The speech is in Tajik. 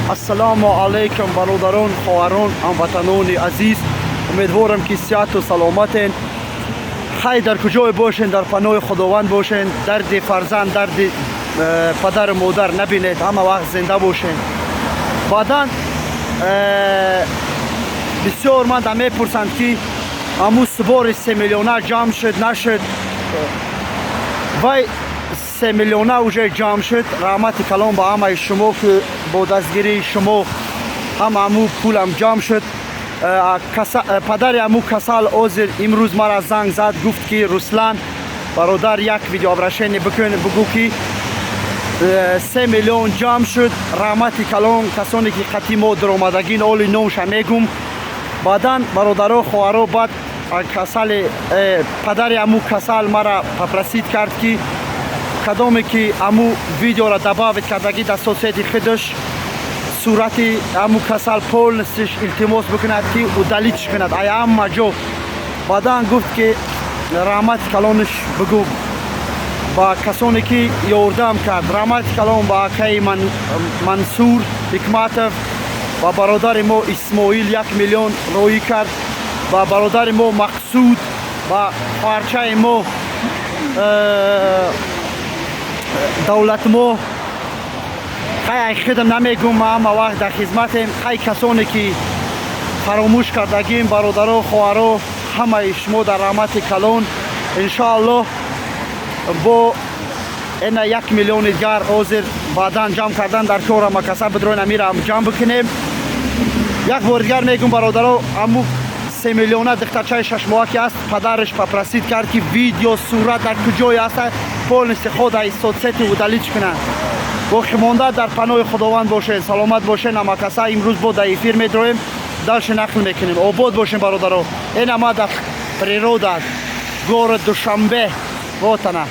Ассалому алайкум, бародарон, хоҳарон, ҳамватанони азиз. Умедворам, ки сиҳату саломатен. Хай, дар куҷое бошен, дар паноҳи Худованд бошен. Дарди фарзанд, дарди падару модар набинед, ҳама вақт зинда бошен. Баъдан бисёр ман да мепурсанд, ки ҳамун сбори 3 миллиона ҷамъ шуд, нашуд? Вай 3 миллиона уже ҷамъ шуд. Раҳмати калон ба ҳамаи шумо, ки бо дастгирии шумо ҳама ҳамун пулам ҷамъ шуд. Падари ҳамун касал ҳозир имрӯз мара занг зад, гуфт, ки Руслан бародар, як видеообращение бикун, бугӯ, ки 3 миллион ҷамъ шуд. Раҳмати калон касоне, ки қатъи мо дуромадагин, оли номша мегум. Баъдан, бародаро, хоҳаро, баъд касали падари ҳамун касал мара попросить кард, ки кадоме ки ҳамун видеора добавить кардагӣ дар соцсети худаш, сурати ҳамун касал полностью, илтимос бикунад, ки удалить кунад ай ҳама ҷо. Баъдан гуфт, ки раҳмати калониш бигӯ ба касоне, ки ёрдам кард. Раҳмати калон ба акаи Мансур Ҳикматов ва бародари мо Исмоил, 1 миллион роҳӣ кард, ба бародари мо Мақсуд ва хоҳарчаи мо Давлатмо. Хай, хидм намегум, ҳама вақт дар хизматем. Хай, касоне, ки фаромӯш кардагим, бародаро, хоҳаро, ҳамаи шумо дар раҳмати калон. Иншоаллоҳ, бо ина 1 миллиони дигар ҳозир баъдан ҷамъ кардан дар кора макаса бидроин, амира ҷамъ бикунем. Як бори дигар мегум, бародаро, ҳаму 3 миллиона духтарчаи 6 моҳа, ки аст, падараш попросить кард, ки видео, сурат дар куҷое аст, полностью худ аз соцсети удалить кунанд. Боқӣ монда дар паноҳи Худованд бошед, саломат бошед. Намакаса имрӯз бо дар эфир медроем, дальше нақл мекунем. Обод бошем, бародаро. Ина ма дар природа, город Душанбе, вот она.